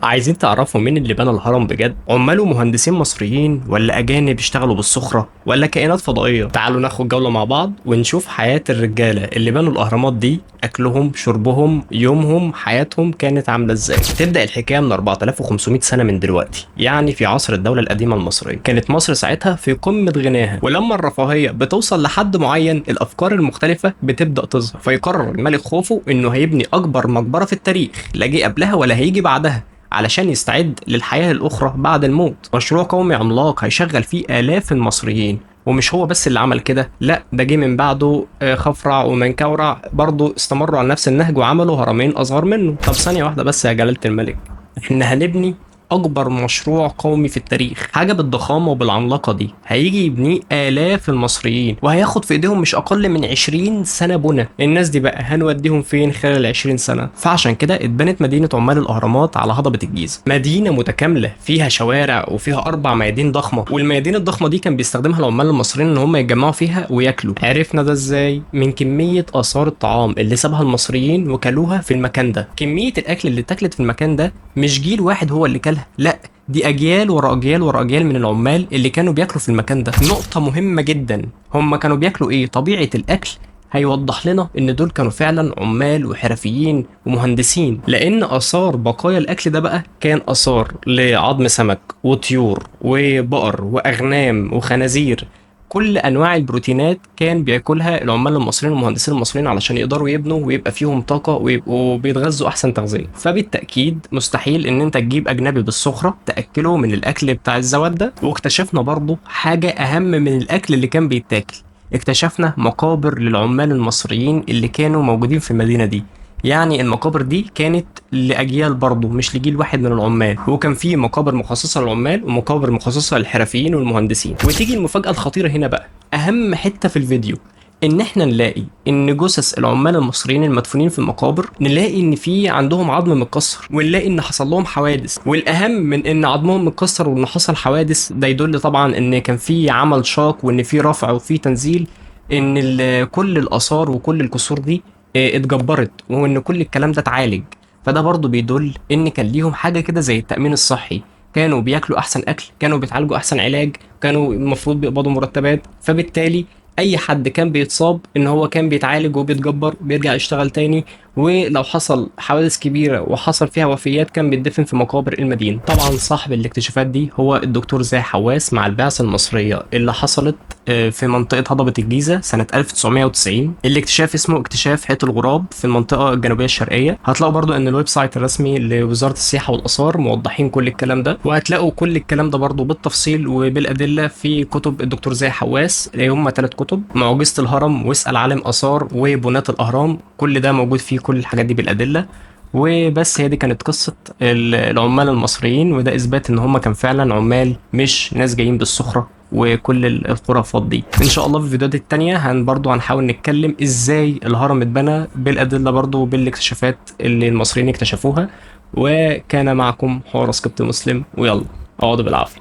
عايزين تعرفوا مين اللي بنى الهرم بجد؟ عمال ومهندسين مصريين ولا اجانب اشتغلوا بالسخره ولا كائنات فضائية؟ تعالوا ناخد جولة مع بعض ونشوف حياة الرجالة اللي بنوا الاهرامات دي، اكلهم شربهم يومهم حياتهم كانت عامله ازاي. تبدا الحكاية من 4500 سنة من دلوقتي، يعني في عصر الدولة القديمة المصرية. كانت مصر ساعتها في قمة غناها، ولما الرفاهية بتوصل لحد معين الافكار المختلفة بتبدا تظهر، فيقرر الملك خوفو انه هيبني اكبر مقبره في التاريخ، لا جه قبلها ولا هيجي بعدها، علشان يستعد للحياة الأخرى بعد الموت. مشروع قومي عملاق هيشغل فيه آلاف المصريين، ومش هو بس اللي عمل كده، لا ده جه من بعده خفرع ومنكورع برضه استمروا على نفس النهج وعملوا هرمين أصغر منه. طب ثانية واحدة بس يا جلالة الملك، احنا هنبني أكبر مشروع قومي في التاريخ، حاجة بالضخامة وبالعملاقة دي هيجي يبنيه آلاف المصريين، وهياخد في إيديهم مش أقل من 20 سنة بنى. الناس دي بقى هنوديهم فين خلال ال 20 سنة؟ فعشان كده اتبنت مدينة عمال الأهرامات على هضبة الجيزة، مدينة متكاملة فيها شوارع وفيها 4 ميادين ضخمة، والميادين الضخمة دي كان بيستخدمها العمال المصريين إن هم يتجمعوا فيها وياكلوا. عرفنا ده إزاي؟ من كمية آثار الطعام اللي سابها المصريين وكلوها في المكان ده. كمية الأكل اللي اتاكلت في المكان ده مش جيل واحد هو اللي كلها، لا دي اجيال ورا اجيال ورا اجيال من العمال اللي كانوا بياكلوا في المكان ده. نقطة مهمة جدا، هم كانوا بياكلوا ايه؟ طبيعة الاكل هيوضح لنا ان دول كانوا فعلا عمال وحرفيين ومهندسين، لان اثار بقايا الاكل ده بقى كان اثار لعظم سمك وطيور وبقر واغنام وخنازير، كل انواع البروتينات كان بياكلها العمال المصريين والمهندسين المصريين علشان يقدروا يبنوا ويبقى فيهم طاقة ويبقوا بيتغذوا احسن تغذية. فبالتاكيد مستحيل ان انت تجيب اجنبي بالسخره تاكله من الاكل بتاع الزواد ده. واكتشفنا برضو حاجة اهم من الاكل اللي كان بيتاكل، اكتشفنا مقابر للعمال المصريين اللي كانوا موجودين في المدينة دي. يعني المقابر دي كانت لأجيال برضه، مش لجيل واحد من العمال، وكان في مقابر مخصصة للعمال ومقابر مخصصة للحرفيين والمهندسين. وتيجي المفاجأة الخطيرة هنا بقى، أهم حتة في الفيديو، إن إحنا نلاقي إن جثث العمال المصريين المدفونين في المقابر، نلاقي إن في عندهم عظم متكسر، ونلاقي إن حصل لهم حوادث. والأهم من إن عظمهم متكسر وإن حصل حوادث، ده يدل طبعا إن كان في عمل شاق وإن في رفع وفي تنزيل، إن كل الآثار وكل الكسور دي اتجبرت وان كل الكلام ده اتعالج. فده برضو بيدل ان كان ليهم حاجة كده زي التامين الصحي، كانوا بياكلوا احسن اكل، كانوا بيتعالجوا احسن علاج، كانوا المفروض بيقبضوا مرتبات، فبالتالي اي حد كان بيتصاب ان هو كان بيتعالج وبيتجبر بيرجع يشتغل تاني، ولو حصل حوادث كبيرة وحصل فيها وفيات كان بيتدفن في مقابر المدينة. طبعا صاحب الاكتشافات دي هو الدكتور زاهي حواس مع البعثة المصرية اللي حصلت في منطقة هضبه الجيزة سنة 1990. الاكتشاف اسمه اكتشاف حيط الغراب في المنطقة الجنوبية الشرقية. هتلاقوا برضو ان ال website الرسمي لوزارة السياحة والاثار موضحين كل الكلام ده، وهتلاقوا كل الكلام ده برضو بالتفصيل وبالادله في كتب الدكتور زاهي حواس اللي هم 3 كتب: معجزه الهرم، واسال عالم اثار، وبناة الاهرام. كل ده موجود فيه كل الحاجات دي بالادلة. وبس هي دي كانت قصة العمال المصريين، وده اثبات ان هم كان فعلا عمال مش ناس جايين بالسخره وكل الخرافات دي. ان شاء الله في الفيديوهات التانية برضو هنحاول نتكلم ازاي الهرم اتبنى بالادلة برضو بالاكتشافات اللي المصريين اكتشفوها. وكان معكم حورس قبطي مسلم، ويلا اقعدوا بالعافية.